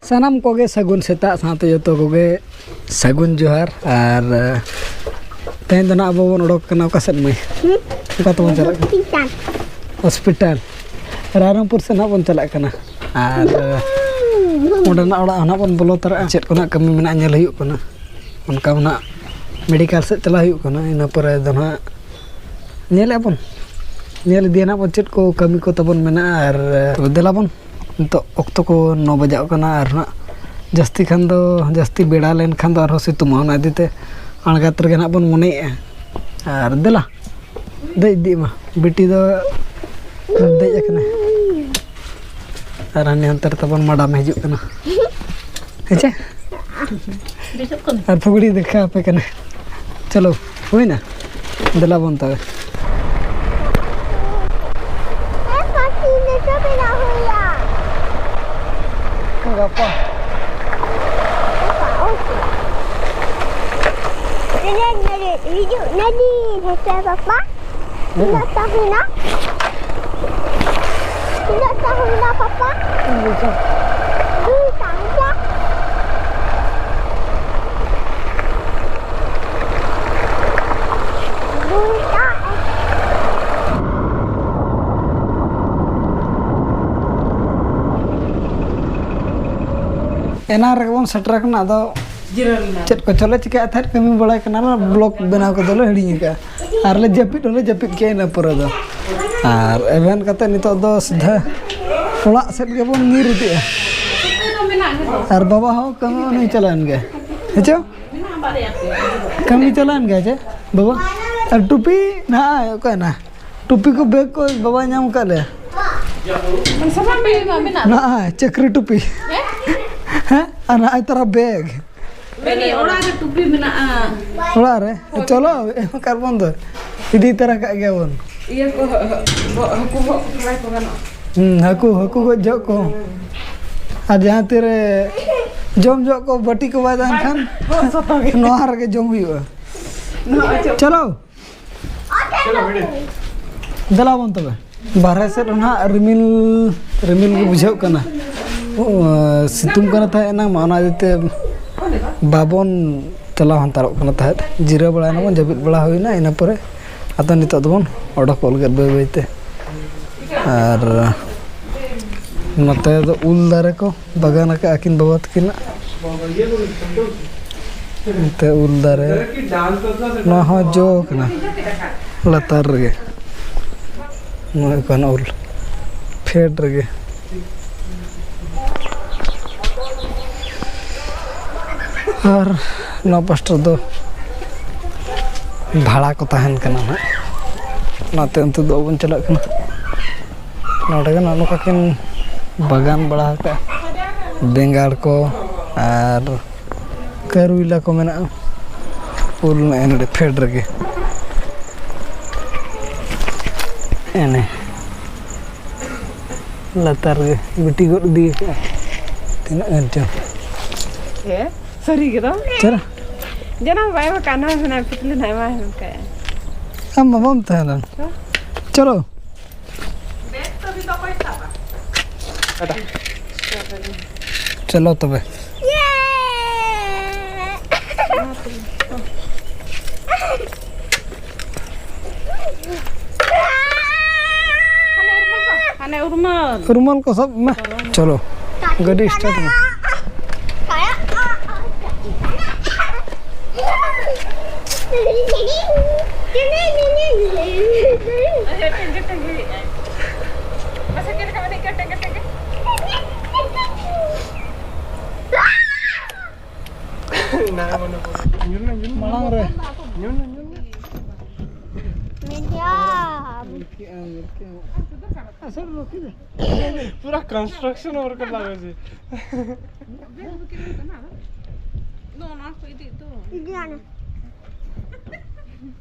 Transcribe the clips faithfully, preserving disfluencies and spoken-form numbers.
ᱥᱟᱱᱟᱢ ᱠᱚᱜᱮ ᱥᱟᱹᱜᱩᱱ ᱥᱮᱛᱟᱜ ᱥᱟᱶᱛᱮ ᱡᱚᱛᱚ ᱠᱚᱜᱮ ᱥᱟᱹᱜᱩᱱ ᱡᱚᱦᱟᱨ᱾ ᱟᱨ ᱛᱮᱦᱮᱧ ᱫᱚ ᱱᱟᱜ ᱟᱵᱚ ᱵᱚᱱ ᱚᱰᱚᱠ ᱠᱟᱱᱟ ᱚᱠᱟ ᱥᱮᱫ, ᱢᱟᱹᱭ? ᱚᱠᱟ ᱛᱮᱵᱚᱱ ᱪᱟᱞᱟᱜ ᱠᱟᱱᱟ? ᱦᱚᱥᱯᱤᱴᱟᱞ᱾ ᱨᱟᱭᱨᱚᱝᱯᱩᱨ ᱥᱮᱫ ᱱᱟᱜ ᱵᱚᱱ ᱪᱟᱞᱟᱜ ᱠᱟᱱᱟ᱾ ᱟᱨ ᱚᱸᱰᱮᱱᱟᱜ ᱚᱲᱟᱜ ᱦᱚᱸ ᱱᱟᱜ ᱵᱚᱱ ᱵᱚᱞᱚ ᱛᱚᱨᱟᱜᱼᱟ᱾ ᱪᱮᱫ ᱠᱚ ᱱᱟᱜ ᱠᱟᱹᱢᱤ ᱢᱮᱱᱟᱜᱼᱟ, ᱧᱮᱞ ᱦᱩᱭᱩᱜ ᱠᱟᱱᱟ᱾ ᱚᱱᱠᱟ ᱢᱟ ᱱᱟᱜ ᱢᱮᱰᱤᱠᱮᱞ ᱥᱮᱫ ᱪᱟᱞᱟᱜ ᱦᱩᱭᱩᱜ ᱠᱟᱱᱟ᱾ ᱤᱱᱟᱹ ᱯᱚᱨᱮ ᱫᱚ ᱱᱟᱜ ᱧᱮᱞᱮᱫ ᱵᱚᱱ, ᱧᱮᱞ ᱤᱫᱤᱭᱟ ᱱᱟᱜ ᱵᱚᱱ ᱪᱮᱫ ᱠᱚ ᱠᱟᱹᱢᱤ ᱠᱚ ᱛᱟᱵᱚᱱ ᱢᱮᱱᱟᱜᱼᱟ᱾ ᱟᱨ ᱫᱮᱞᱟ ᱵᱚᱱ, ᱱᱤᱛᱚᱜ ᱚᱠᱛᱚ ᱠᱚ ᱱᱚ ᱵᱟᱡᱟᱜ ᱠᱟᱱᱟ᱾ ᱟᱨ ᱱᱟᱜ ᱡᱟᱹᱥᱛᱤ ᱠᱷᱟᱱ ᱫᱚ, ᱡᱟᱹᱥᱛᱤ ᱵᱮᱲᱟ ᱞᱮᱱᱠᱷᱟᱱ ᱫᱚ ᱟᱨᱦᱚᱸ ᱥᱤᱛᱩᱝᱟ᱾ ᱚᱱᱟ ᱤᱫᱤ ᱛᱮ ᱟᱬᱜᱟᱛ ᱨᱮᱜᱮ ᱱᱟᱜ ᱵᱚᱱ ᱢᱚᱱᱮᱭᱮᱫᱼᱟ᱾ ᱟᱨ ᱫᱮᱞᱟ, ᱫᱮᱡ ᱤᱫᱤᱜ ᱢᱟ᱾ ᱵᱤᱴᱤ ᱫᱚ ᱫᱮᱡ ᱟᱠᱟᱱᱟᱭ᱾ ᱟᱨ ᱦᱟᱱᱮ ᱦᱟᱱᱛᱮ ᱨᱮ ᱛᱟᱵᱚᱱ ᱢᱟᱰᱟᱢ ᱦᱤᱡᱩᱜ ᱠᱟᱱᱟ᱾ ᱦᱮᱸ ᱪᱮ? ᱟᱨ ᱯᱷᱩᱜᱲᱤ ᱫᱮᱠᱷᱟ ᱟᱯᱮ ᱠᱟᱱᱟ᱾ ᱪᱚᱞᱚ, ᱦᱩᱭᱱᱟ? ᱫᱮᱞᱟ ᱵᱚᱱ ᱛᱚᱵᱮ᱾ ᱜᱟᱯᱟ᱾ ᱦᱤᱡᱩᱜ ᱱᱟᱹᱰᱤ, ᱦᱮᱸ ᱥᱮ ᱯᱟᱯᱟ? ᱛᱤᱱᱟᱹᱜ ᱴᱟ ᱦᱩᱭᱱᱟ? ᱛᱤᱱᱟᱹᱜ ᱴᱟ ᱦᱩᱭᱱᱟ, ᱯᱟᱯᱟ? ᱫᱩᱭ ᱴᱟ, ᱦᱮᱸ ᱥᱮ? ᱫᱩᱭ ᱴᱟ᱾ ᱮᱱᱟᱝ ᱨᱮᱜᱮ ᱵᱚᱱ ᱥᱮᱴᱮᱨ ᱟᱠᱟᱱᱟ, ᱟᱫᱚ ᱡᱤᱨᱟᱹᱣ ᱞᱮᱱᱟ᱾ ᱪᱮᱫ ᱠᱚᱪᱚᱞᱮ ᱪᱤᱠᱟᱹᱭᱮᱫ ᱛᱟᱦᱮᱸᱫ, ᱠᱟᱹᱢᱤ ᱵᱟᱲᱟᱭ ᱠᱟᱱᱟᱞᱮ, ᱵᱞᱚᱜ ᱵᱮᱱᱟᱣ ᱠᱚᱫᱚᱞᱮ ᱦᱤᱲᱤᱧ ᱟᱠᱟᱫᱼᱟ᱾ ᱟᱨ ᱞᱮ ᱡᱟᱹᱯᱤᱫ ᱦᱚᱸᱞᱮ ᱡᱟᱹᱯᱤᱫ ᱠᱮᱜᱼᱟ ᱤᱱᱟᱹ ᱯᱚᱨᱮ ᱫᱚ᱾ ᱟᱨ ᱮᱵᱷᱮᱱ ᱠᱟᱛᱮ ᱱᱤᱛᱚᱜ ᱫᱚ ᱥᱤᱫᱷᱟᱹ ᱚᱲᱟᱜ ᱥᱮᱫ ᱜᱮᱵᱚᱱ ᱧᱤᱨ ᱤᱫᱤᱜᱼᱟ᱾ ᱟᱨ ᱵᱟᱵᱟ ᱦᱚᱸ ᱠᱟᱹᱢᱤ ᱩᱱᱤ ᱪᱟᱞᱟᱣᱮᱱ ᱜᱮ᱾ ᱦᱮᱸ ᱪᱚ? ᱠᱟᱹᱢᱤ ᱪᱟᱞᱟᱣᱮᱱ ᱜᱮ ᱪᱮ ᱵᱟᱵᱟ? ᱟᱨ ᱴᱩᱯᱤ ᱱᱟᱦᱟᱜ ᱚᱠᱟᱭᱮᱱᱟ? ᱴᱩᱯᱤ ᱠᱚ, ᱵᱮᱜᱽ ᱠᱚ ᱵᱟᱵᱟᱭ ᱧᱟᱢ ᱟᱠᱟᱫ ᱞᱮᱭᱟ᱾ ᱥᱟᱯᱷᱟ ᱯᱮ ᱢᱮᱱᱟᱜ᱾ ᱱᱟᱦᱟᱜ ᱪᱟᱹᱠᱨᱤ ᱴᱩᱯᱤ᱾ ᱦᱮᱸ? ᱦᱮᱸ? ᱟᱨ ᱱᱟᱦᱟᱜ ᱛᱟᱨᱟ ᱵᱮᱜᱽ᱾ ᱵᱮᱜᱽ ᱚᱲᱟᱜ ᱨᱮ ᱴᱩᱯᱤ ᱢᱮᱱᱟᱜᱼᱟ᱾ ᱚᱲᱟᱜ ᱨᱮ? ᱪᱚᱞᱚ, ᱮᱢ ᱠᱟᱨ ᱵᱚᱱ ᱫᱚ᱾ ᱤᱫᱤ ᱛᱟᱨᱟ ᱠᱟᱜ ᱜᱮᱭᱟ ᱵᱚᱱ᱾ ᱤᱭᱟᱹ ᱠᱚ, ᱦᱟᱹᱠᱩ ᱦᱚᱸ ᱠᱚ ᱯᱷᱨᱟᱭ ᱠᱚ ᱜᱟᱱᱚᱜᱼᱟ᱾ ᱦᱩᱸ, ᱦᱟᱹᱠᱩ, ᱦᱟᱹᱠᱩ ᱜᱚᱡ ᱡᱚᱦᱚᱜ ᱠᱚ᱾ ᱟᱨ ᱡᱟᱦᱟᱸ ᱛᱤᱨᱮ ᱡᱚᱢ ᱡᱚᱦᱚᱜ ᱠᱚ ᱵᱟᱹᱴᱤ ᱠᱚ ᱵᱟᱭ ᱛᱟᱦᱮᱱ ᱠᱷᱟᱱ, ᱦᱚᱸ, ᱥᱚᱛᱚ ᱜᱮ᱾ ᱱᱚᱣᱟ ᱨᱮᱜᱮ ᱡᱚᱢ ᱦᱩᱭᱩᱜᱼᱟ᱾ ᱱᱚᱣᱟ ᱪᱚ- ᱪᱚᱞᱚ᱾ ᱫᱮᱞᱟ ᱵᱚᱱ ᱛᱚᱵᱮ᱾ ᱵᱟᱨᱦᱮ ᱥᱮᱫ ᱨᱮ ᱱᱟᱦᱟᱜ ᱨᱤᱢᱤᱞ, ᱨᱤᱢᱤᱞ ᱜᱮ ᱵᱩᱡᱷᱟᱹᱜ ᱠᱟᱱᱟ᱾ ᱥᱤᱛᱩᱝ ᱠᱟᱱᱟ ᱛᱟᱦᱮᱸᱫ ᱮᱱᱟᱝ ᱢᱟ, ᱚᱱᱟ ᱤᱫᱤ ᱛᱮ ᱵᱟᱵᱚᱱ ᱪᱟᱞᱟᱣ ᱦᱟᱛᱟᱲᱚᱜ ᱠᱟᱱᱟ ᱛᱟᱦᱮᱸᱫ᱾ ᱡᱤᱨᱟᱹᱣ ᱵᱟᱲᱟᱭ ᱱᱟᱵᱚᱱ, ᱡᱟᱹᱯᱤᱫ ᱵᱟᱲᱟ ᱦᱩᱭᱱᱟ, ᱤᱱᱟᱹ ᱯᱚᱨᱮ ᱟᱫᱚ ᱱᱤᱛᱚᱜ ᱫᱚᱵᱚᱱ ᱚᱰᱚᱠᱚᱜ ᱞᱟᱹᱜᱤᱫ ᱵᱟᱹᱭ ᱵᱟᱹᱭ ᱛᱮ᱾ ᱟᱨ ᱱᱚᱛᱮ ᱫᱚ ᱩᱞ ᱫᱟᱨᱮ ᱠᱚ ᱵᱟᱜᱟᱱ ᱟᱠᱟᱫ ᱟᱹᱠᱤᱱ ᱵᱟᱵᱟ ᱛᱟᱹᱠᱤᱱᱟᱜ᱾ ᱱᱚᱛᱮ ᱩᱞ ᱫᱟᱨᱮ, ᱱᱚᱣᱟ ᱦᱚᱸ ᱡᱚ ᱠᱟᱱᱟ ᱞᱟᱛᱟᱨ ᱨᱮᱜᱮ᱾ ᱱᱚᱜᱼᱚᱭ ᱠᱟᱱᱟ ᱩᱞ ᱯᱷᱮᱰ ᱨᱮᱜᱮ᱾ ᱟᱨ ᱱᱚᱣᱟ ᱯᱟᱥᱴᱟ ᱫᱚ ᱵᱷᱟᱲᱟ ᱠᱚ ᱛᱟᱦᱮᱱ ᱠᱟᱱᱟ ᱱᱟᱦᱟᱜ, ᱚᱱᱟᱛᱮ ᱚᱱᱛᱮ ᱫᱚ ᱵᱟᱵᱚᱱ ᱪᱟᱞᱟᱜ ᱠᱟᱱᱟ᱾ ᱱᱚᱰᱮ ᱜᱮ ᱱᱚᱜᱼᱚ ᱱᱚᱝᱠᱟ ᱠᱤᱱ ᱵᱟᱜᱟᱱ ᱵᱟᱲᱟ ᱟᱠᱟᱫᱼᱟ, ᱵᱮᱸᱜᱟᱲ ᱠᱚ ᱟᱨ ᱠᱟᱹᱨᱩᱭᱞᱟ ᱠᱚ ᱢᱮᱱᱟᱜᱼᱟ᱾ ᱩᱞ ᱢᱮᱱᱟᱜᱼᱟ ᱱᱚᱰᱮ ᱯᱷᱮᱰ ᱨᱮᱜᱮ, ᱮᱱᱮ ᱞᱟᱛᱟᱨ ᱨᱮᱜᱮ ᱵᱤᱴᱤ ᱜᱚᱫ ᱤᱫᱤ ᱟᱠᱟᱫᱼᱟ᱾ ᱛᱤᱱᱟᱹᱜ ᱜᱟᱱ ᱪᱚᱝ᱾ ᱦᱮᱸ, ᱥᱟᱹᱨᱤ ᱜᱮ ᱫᱚ᱾ ᱪᱮᱫ? ᱡᱟᱱᱟᱢ ᱵᱟᱭ ᱵᱟᱠᱟ ᱱᱟ ᱦᱮᱱᱟ ᱯᱤᱛᱞᱤ ᱱᱟᱭ ᱢᱟ ᱦᱮᱱ ᱠᱟᱭ᱾ ᱟᱢ ᱢᱟ ᱵᱟᱢ ᱛᱟᱦᱮᱸ ᱞᱮᱱ᱾ ᱦᱮᱸ? ᱪᱚᱞᱚ᱾ ᱪᱚᱞᱚ ᱛᱚᱵᱮ᱾ ᱦᱟᱱᱮ ᱩᱨᱢᱟᱞ᱾ ᱨᱩᱢᱟᱞ ᱠᱚ ᱥᱟᱵ ᱢᱮ᱾ ᱪᱚᱞᱚ, ᱜᱟᱹᱰᱤ ᱥᱴᱟᱨᱴ ᱢᱮ᱾ ᱢᱟᱥᱮ ᱪᱮᱫ ᱞᱮᱠᱟ ᱢᱮᱱᱮᱫ ᱠᱟᱱ ᱴᱮᱸᱜᱮ ᱴᱮᱸᱜᱮ? ᱢᱟᱲᱟᱝ ᱨᱮ᱾ ᱧᱩᱨ ᱱᱟ, ᱧᱩᱨ ᱱᱟ᱾ ᱢᱮᱱᱟᱢ᱾ ᱯᱩᱨᱟ construction worker ᱞᱟᱜᱟᱣ ᱡᱮ᱾ ᱱᱚᱣᱟ ᱠᱚ ᱤᱫᱤ ᱫᱚ᱾ ᱤᱫᱤ ᱟᱱᱟ᱾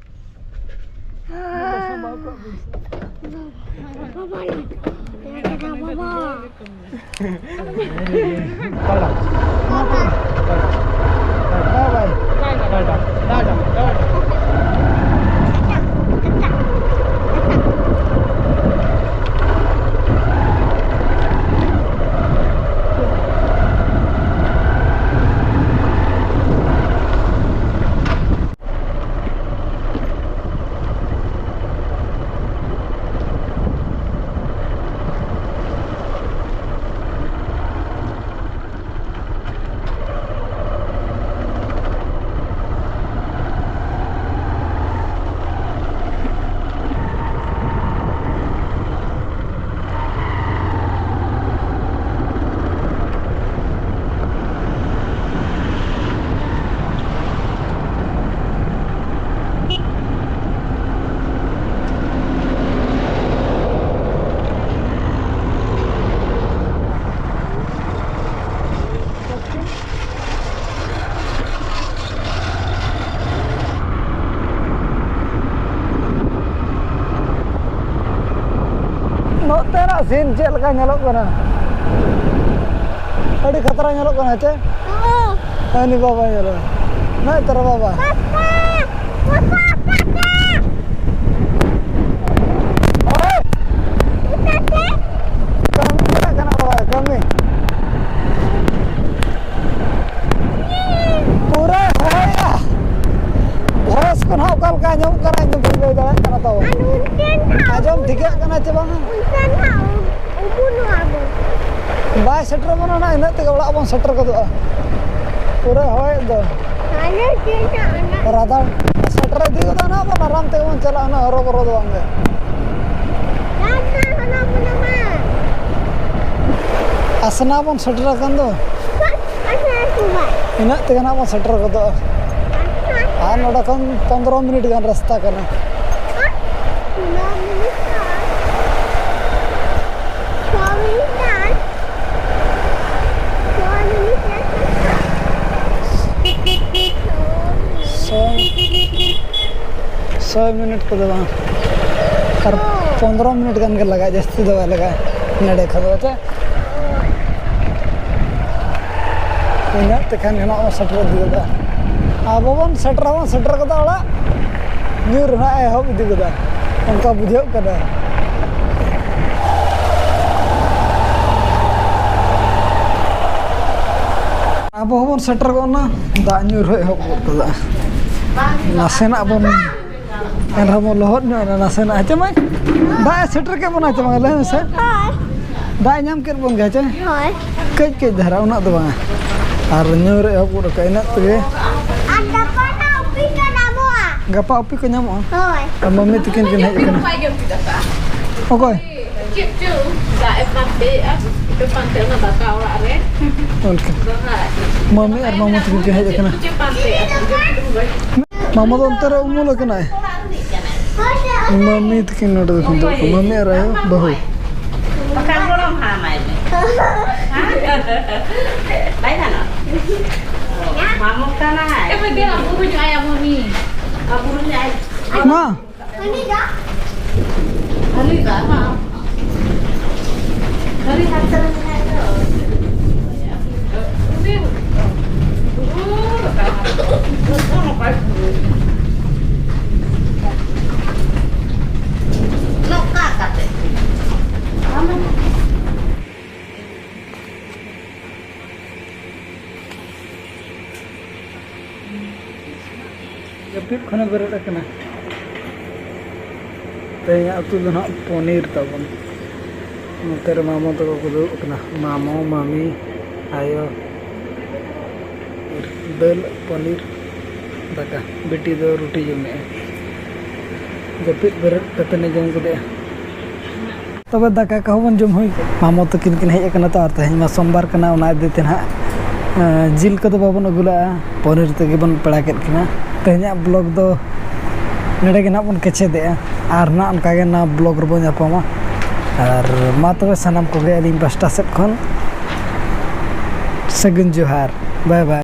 ᱵᱟᱵᱟ᱾ ᱥᱤᱱ ᱪᱮᱫ ᱞᱮᱠᱟ ᱧᱮᱞᱚᱜ ᱠᱟᱱᱟ? ᱟᱹᱰᱤ ᱠᱷᱟᱛᱨᱟ ᱧᱮᱞᱚᱜ ᱠᱟᱱᱟ, ᱪᱮ? ᱦᱟᱹᱱᱤ ᱵᱟᱵᱟ ᱧᱮᱞᱚᱜ ᱠᱟᱱᱟ᱾ ᱱᱚᱜᱼᱚᱭ ᱛᱟᱨᱟ ᱵᱟᱵᱟ᱾ ᱠᱟᱹᱢᱤ ᱪᱟᱞᱟᱜ ᱠᱟᱱᱟ ᱵᱟᱵᱟ, ᱠᱟᱹᱢᱤ᱾ ᱯᱩᱨᱟᱹ ᱦᱚᱭᱟ᱾ ᱵᱷᱚᱭᱮᱥ ᱠᱚ ᱱᱟᱦᱟᱜ ᱚᱠᱟ ᱞᱮᱠᱟ ᱟᱸᱡᱚᱢᱚᱜ ᱠᱟᱱᱟ, ᱤᱧ ᱫᱚ ᱵᱟᱹᱧ ᱞᱟᱹᱭ ᱫᱟᱲᱮᱭᱟᱜ ᱠᱟᱱᱟ ᱛᱟᱵᱚᱱ᱾ ᱟᱨ ᱚᱱᱛᱮ ᱱᱟᱦᱟᱜ ᱟᱸᱡᱚᱢ ᱴᱷᱤᱠᱟᱹᱜ ᱠᱟᱱᱟ ᱪᱮ ᱵᱟᱝᱟ? ᱚᱱᱛᱮ ᱱᱟᱦᱟᱜ ᱩᱢᱩᱞᱚᱜᱼᱟ ᱵᱚᱱ᱾ ᱵᱟᱭ ᱥᱮᱴᱮᱨ ᱵᱚᱱᱟ ᱱᱟᱦᱟᱜ, ᱤᱱᱟᱹᱜ ᱛᱮᱜᱮ ᱚᱲᱟᱜ ᱵᱚᱱ ᱥᱮᱴᱮᱨ ᱜᱚᱫᱚᱜᱼᱟ᱾ ᱯᱩᱨᱟᱹ ᱦᱚᱭᱮᱫ ᱫᱚ᱾ ᱟᱞᱮ ᱥᱮᱱ ᱱᱟᱦᱟᱜ ᱚᱱᱟ ᱨᱟᱫᱟ ᱥᱮᱴᱮᱨ ᱤᱫᱤ ᱜᱚᱫᱚᱜᱼᱟ ᱱᱟᱦᱟᱜ ᱵᱚᱱ, ᱟᱨᱟᱢ ᱛᱮᱜᱮ ᱵᱚᱱ ᱪᱟᱞᱟᱜᱼᱟ, ᱩᱱᱟᱹᱜ ᱦᱚᱨᱚᱵᱚᱨᱚ ᱫᱚ ᱵᱟᱝᱜᱮ᱾ ᱨᱟᱫᱟ ᱚᱱᱟ ᱵᱚᱱ ᱮᱢᱟ᱾ ᱟᱥᱱᱟ ᱵᱚᱱ ᱥᱮᱴᱮᱨ ᱟᱠᱟᱱ ᱫᱚ᱾ ᱤᱱᱟᱹᱜ ᱛᱮᱜᱮ ᱱᱟᱜ ᱵᱚᱱ ᱥᱮᱴᱮᱨ ᱜᱚᱫᱚᱜᱼᱟ᱾ ᱟᱨ ᱱᱚᱰᱮ ᱠᱷᱚᱱ ᱯᱚᱱᱫᱽᱨᱚ ᱢᱤᱱᱤᱴ ᱜᱟᱱ ᱨᱟᱥᱛᱟ ᱠᱟᱱᱟ᱾ ᱥᱚᱭ, ᱥᱚᱭ ᱢᱤᱱᱤᱴ ᱠᱚᱫᱚ ᱵᱟᱝ, ᱟᱨ ᱯᱚᱱᱫᱽᱨᱚ ᱢᱤᱱᱤᱴ ᱜᱟᱱ ᱜᱮ ᱞᱟᱜᱟᱜᱼᱟ, ᱡᱟᱹᱥᱛᱤ ᱫᱚ ᱵᱟᱭ ᱞᱟᱜᱟᱜᱼᱟ ᱱᱚᱰᱮ ᱠᱷᱚᱱ ᱫᱚ᱾ ᱤᱱᱟᱹᱜ ᱛᱮᱠᱷᱟᱱ ᱜᱮ ᱱᱟᱜ ᱵᱚᱱ ᱥᱮᱴᱮᱨ ᱤᱫᱤ ᱜᱚᱫᱟ᱾ ᱟᱵᱚ ᱵᱚᱱ ᱥᱮᱴᱮᱨ ᱦᱚᱸᱵᱚᱱ ᱥᱮᱴᱮᱨ ᱜᱚᱫᱟ ᱚᱲᱟᱜ, ᱧᱩᱨ ᱱᱟᱜ ᱮᱦᱚᱵ ᱤᱫᱤ ᱜᱚᱫᱟ, ᱚᱱᱠᱟ ᱵᱩᱡᱷᱟᱹᱜ ᱠᱟᱱᱟ᱾ ᱟᱵᱚ ᱦᱚᱸᱵᱚᱱ ᱥᱮᱴᱮᱨ ᱜᱚᱫ ᱱᱟ, ᱫᱟᱜ ᱧᱩᱨ ᱦᱚᱸ ᱮᱦᱚᱵ ᱜᱚᱫ ᱠᱟᱫᱟ᱾ ᱱᱟᱥᱮᱱᱟᱜ ᱵᱚᱱ ᱮᱱᱨᱮᱦᱚᱸ ᱵᱚᱱ ᱞᱚᱦᱚᱫ ᱧᱚᱜ ᱮᱱᱟ ᱱᱟᱥᱮᱱᱟᱜ, ᱦᱮᱸ ᱪᱮ ᱢᱟᱹᱭ? ᱫᱟᱜ ᱮ ᱥᱮᱴᱮᱨ ᱠᱮᱫ ᱵᱚᱱᱟ ᱪᱮ ᱵᱟᱝ? ᱞᱟᱹᱭ ᱢᱮᱥᱮ᱾ ᱦᱳᱭ᱾ ᱫᱟᱜ ᱮ ᱧᱟᱢ ᱠᱮᱫ ᱵᱚᱱ ᱜᱮᱭᱟ ᱪᱮ? ᱦᱳᱭ᱾ ᱠᱟᱹᱡ ᱠᱟᱹᱡ ᱫᱷᱟᱨᱟ, ᱩᱱᱟᱹᱜ ᱫᱚ ᱵᱟᱝᱟ᱾ ᱟᱨ ᱧᱩᱨ ᱮᱦᱚᱵ ᱜᱚᱫ ᱠᱟᱜᱼᱟ ᱤᱱᱟᱹᱜ ᱛᱮᱜᱮ᱾ ᱟᱨ ᱜᱟᱯᱟ ᱫᱚ ᱩᱯᱤ ᱠᱚ ᱧᱟᱢᱚᱜᱼᱟ᱾ ᱜᱟᱯᱟ ᱩᱯᱤ ᱠᱚ ᱧᱟᱢᱚᱜᱼᱟ? ᱦᱳᱭ᱾ ᱟᱨ ᱢᱟᱹᱢᱤ ᱛᱤᱠᱤᱱ ᱠᱤᱱ ᱦᱮᱡ ᱟᱠᱟᱱᱟ᱾ ᱚᱠᱚᱭ? ᱪᱮᱫ ᱪᱚ ᱫᱟᱜ ᱮ ᱯᱟᱱᱛᱮᱭᱮᱜᱼᱟ, ᱪᱮᱫ ᱯᱟᱱᱛᱮ ᱚᱱᱟ ᱫᱟᱠᱟ ᱚᱲᱟᱜ ᱨᱮ᱾ ᱚᱱᱠᱟ᱾ ᱢᱟᱹᱢᱤ ᱟᱨ ᱢᱟᱢᱩ ᱛᱤᱠᱤᱱ ᱠᱤᱱ ᱦᱮᱡ ᱟᱠᱟᱱᱟ᱾ ᱪᱮᱫ ᱯᱟᱱᱛᱮᱭᱮᱜᱼᱟ? ᱢᱟᱢᱟ ᱫᱚ ᱚᱱᱛᱮ ᱨᱮ ᱩᱢᱩᱞ ᱟᱠᱟᱱᱟᱭ᱾ ᱢᱟᱹᱢᱤ ᱛᱟᱹᱠᱤᱱ ᱱᱚᱰᱮ ᱫᱚᱠᱤᱱ ᱫᱩᱲᱩᱵ ᱠᱟᱱᱟ᱾ ᱢᱟᱹᱢᱤ ᱟᱨ ᱟᱭᱳ, ᱵᱟᱹᱦᱩ᱾ ᱵᱟᱠᱷᱟᱱ ᱜᱚᱲᱚᱢ ᱦᱟᱲᱟᱢᱟᱭ ᱢᱮ᱾ ᱵᱟᱭ ᱜᱟᱱᱚᱜᱼᱟ᱾ ᱢᱟᱢᱚ ᱠᱟᱱᱟᱭ᱾ ᱮ, ᱵᱟᱹᱵᱩ ᱧᱚᱜ ᱟᱭᱟ, ᱢᱟᱹᱢᱤ᱾ ᱵᱟᱹᱵᱩ ᱧᱚᱜ ᱟᱭ᱾ ᱢᱟ᱾ ᱦᱟᱹᱱᱤ ᱫᱚ? ᱦᱟᱹᱱᱤ ᱫᱚ, ᱦᱚᱸ᱾ ᱱᱚᱝᱠᱟ ᱠᱟᱛᱮ᱾ ᱡᱟᱹᱯᱤᱫ ᱠᱷᱚᱱᱮ ᱵᱮᱨᱮᱫ ᱟᱠᱟᱱᱟ᱾ ᱛᱮᱦᱮᱧᱟᱜ ᱩᱛᱩ ᱫᱚ ᱱᱟᱦᱟᱜ ᱯᱚᱱᱤᱨ ᱛᱟᱵᱚᱱ᱾ ᱱᱚᱛᱮ ᱨᱮ ᱢᱟᱢᱚ ᱛᱟᱠᱚ ᱠᱚ ᱫᱩᱲᱩᱵ ᱟᱠᱟᱱᱟ᱾ ᱢᱟᱢᱚ, ᱢᱟᱢᱤ, ᱟᱭᱳ, ᱫᱟᱹᱞ, ᱯᱚᱱᱤᱨ, ᱫᱟᱠᱟ᱾ ᱵᱤᱴᱤ ᱫᱚ ᱨᱩᱴᱤ ᱡᱚᱢᱮᱜᱼᱟᱭ᱾ ᱡᱟᱹᱯᱤᱫ ᱵᱮᱨᱮᱫ ᱠᱟᱛᱮ ᱮ ᱡᱚᱢ ᱠᱮᱫᱮᱜᱼᱟ᱾ ᱛᱚᱵᱮ ᱫᱟᱠᱟ ᱠᱚᱦᱚᱸ ᱵᱚᱱ ᱡᱚᱢ ᱦᱩᱭ ᱠᱮᱫᱟ᱾ ᱢᱟᱢᱚ ᱛᱟᱹᱠᱤᱱ ᱠᱤᱱ ᱦᱮᱡ ᱟᱠᱟᱱᱟ ᱛᱚ, ᱟᱨ ᱛᱮᱦᱮᱧ ᱢᱟ ᱥᱳᱢᱵᱟᱨ ᱠᱟᱱᱟ, ᱚᱱᱟ ᱤᱫᱤ ᱛᱮ ᱱᱟᱦᱟᱜ, ᱮᱸ, ᱡᱤᱞ ᱠᱚᱫᱚ ᱵᱟᱵᱚᱱ ᱟᱹᱜᱩ ᱞᱟᱜᱼᱟ, ᱯᱚᱱᱤᱨ ᱛᱮᱜᱮ ᱵᱚᱱ ᱯᱮᱲᱟ ᱠᱮᱫ ᱠᱤᱱᱟ᱾ ᱛᱮᱦᱮᱧᱟᱜ ᱵᱞᱚᱜ ᱫᱚ ᱱᱚᱰᱮ ᱜᱮ ᱱᱟᱦᱟᱜ ᱵᱚᱱ ᱠᱮᱪᱮᱫᱮᱜᱼᱟ, ᱟᱨ ᱱᱟᱦᱟᱜ ᱚᱱᱠᱟ ᱜᱮ ᱱᱟᱣᱟ ᱵᱞᱚᱜ ᱨᱮᱵᱚᱱ ᱧᱟᱯᱟᱢᱟ᱾ ᱟᱨ ᱢᱟ ᱛᱚᱵᱮ ᱥᱟᱱᱟᱢ ᱠᱚᱜᱮ ᱟᱹᱞᱤᱧ ᱯᱟᱥᱴᱟ ᱥᱮᱫ ᱠᱷᱚᱱ ᱥᱟᱹᱜᱩᱱ ᱡᱚᱦᱟᱨ, ᱵᱟᱭ ᱵᱟᱭ᱾